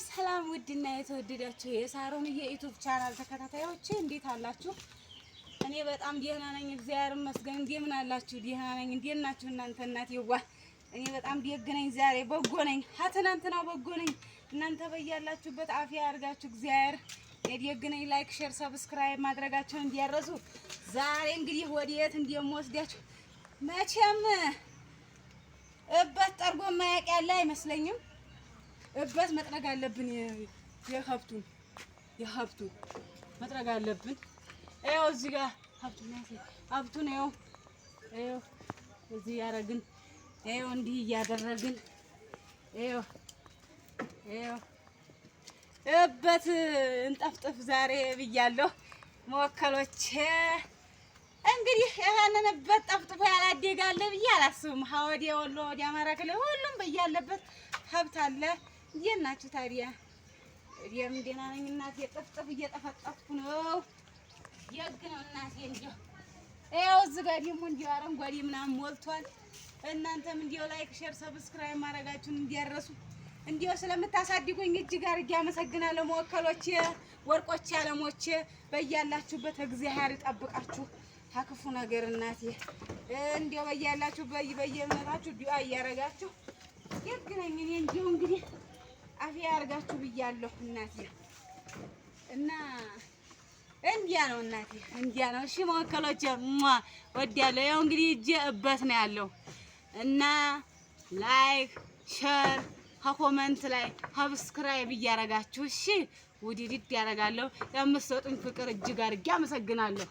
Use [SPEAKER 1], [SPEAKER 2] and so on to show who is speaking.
[SPEAKER 1] ሰላም ውድና የተወደዳችሁ የሳሮን የ YouTube channel ተከታታዮች፣ እንዴት አላችሁ? እኔ በጣም ደህና ነኝ፣ እግዚአብሔር ይመስገን። እንደምን አላችሁ? ደህና ነኝ። እንዴት ናችሁ እናንተ? እናቴዋ እኔ በጣም ደግ ነኝ። ዛሬ በጎ ነኝ። ትናንትናው በጎ ነኝ። እናንተ በያላችሁበት አፊያ ያርጋችሁ እግዚአብሔር። የደግ ነኝ። Like፣ share፣ subscribe ማድረጋቸውን እንዲያረሱ። ዛሬ እንግዲህ ወዴት እንደምወስዳችሁ መቼም እበት ጠርጎ የማያውቅ ያለ አይመስለኝም። እበት መጥረግ አለብን። የከብቱን መጥረግ አለብን። ይኸው እዚህ ጋር ሀብቱን ሀብቱን ይኸው ይኸው እዚህ እያደረግን፣ ይኸው እንዲህ እያደረግን፣ ይኸው ይኸው እበት እንጠፍጥፍ ዛሬ ብያለሁ። መወከሎቼ እንግዲህ ይሄንን እበት ጠፍጥፎ ያላደጋለ ብዬ አላስብም። ወዲያ ወሎ፣ ወዲያ አማራ ክልል ሁሉም በያለበት ሀብት አለ። እንዴት ናችሁ ታዲያ? እኔም ደህና ነኝ እናቴ። ጥፍጥፍ እየጠፈጠፍኩ ነው። ደግ ነው እናቴ። እንዲያው ይኸው እዚህ ጋር ደግሞ እንዲያው አረንጓዴ ምናምን ሞልቷል። እናንተም እንዲያው like፣ share፣ subscribe ማድረጋችሁን እንዲያረሱ። እንዲያው ስለምታሳድጉኝ እጅግ አድርጌ አመሰግናለሁ። መወከሎቼ፣ ወርቆቼ፣ አለሞቼ፣ በያላችሁበት እግዚአብሔር ይጠብቃችሁ ከክፉ ነገር እናቴ። እንዲያው በያላችሁ በየእምነታችሁ ዱአ እያረጋችሁ ደግ ነኝ እኔ። እንዲያው እንግዲህ አፊያ ያርጋችሁ ብያለሁ እናቴ። እና እንዲያ ነው እናቴ፣ እንዲያ ነው። እሺ መወከሎቼ ወዲያለሁ። ያው እንግዲህ እጄ እበት ነው ያለው እና like፣ share፣ ከ comment ላይ subscribe እያረጋችሁ እሺ፣ ውድድድ ያደርጋለሁ። የምትሰጡኝ ፍቅር እጅግ አድርጌ አመሰግናለሁ።